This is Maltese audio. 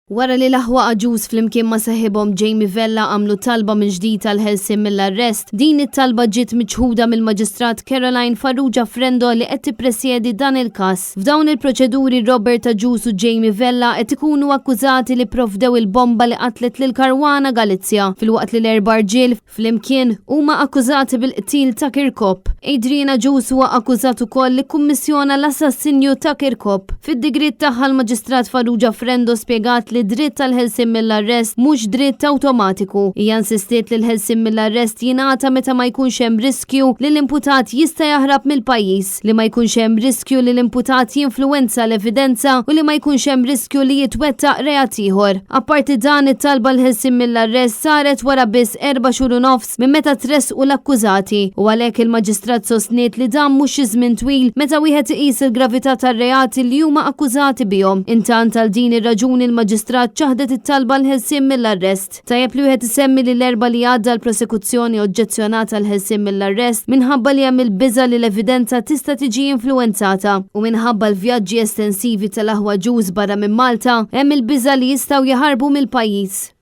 Wara li l-aħwa Agius flimkien ma' seħibhom Jamie Vella għamlu talba mill-ġdid għall-ħelsien mill-arrest, din it-talba ġiet miċħuda mill-Maġistrat Caroline Farrugia Frendo li qed tippresjedi dan il-każ. F'dawn il-proċeduri Robert Agius u Jamie Vella qed ikunu akkużati li pprovdew il-bomba li qatlet lil Caruana Galizia, filwaqt li l-erba' rġiel, Flimkien, huma akkużati bil-qtil ta' Kirkop. Adrian Agius huwa akkużat ukoll li kkummissjona l-assassinju ta' Kirkop. Fid-digriet tagħha l-Maġistrat Farrugia Frendo spjegat li d-dritt għall-ħelsien mill-arrest mhux dritt awtomatiku. Hija insistiet li l-ħelsien mill-arrest jingħata meta ma jkunx hemm riskju li l-imputat jista' jaħrab mill-pajjiż, li ma jkunx hemm riskju li l-imputat jinfluwenza l-evidenza u li ma jkunx hemm riskju li jitwettaq reat ieħor. Apparti dan, it-talba għall-ħelsien mill-arrest saret wara biss erba' xhur u nofs minn meta tressqu l-akkużati u għalhekk il-Maġistrat sostniet li dan mhux xi żmien twil meta wieħed iqis il-gravità tar-reati li huma akkużati bihom. Intant għal din ir-raġuni l-Maġistrat ċaħdet it-talba għall-ħelsien mill-arrest. Tajjeb li wieħed isemmi li l-Erbgħa li għadda l-Prosekuzzjoni oġġezzjonat għall-ħelsien mill-arrest minħabba li hemm il-biża' li l-evidenza tista' tiġi influwenzata u minħabba l-vjaġġi estensivi tal-aħwa Ġuż barra minn Malta, hemm il-biża' li jistgħu jaħarbu mill-pajjiż.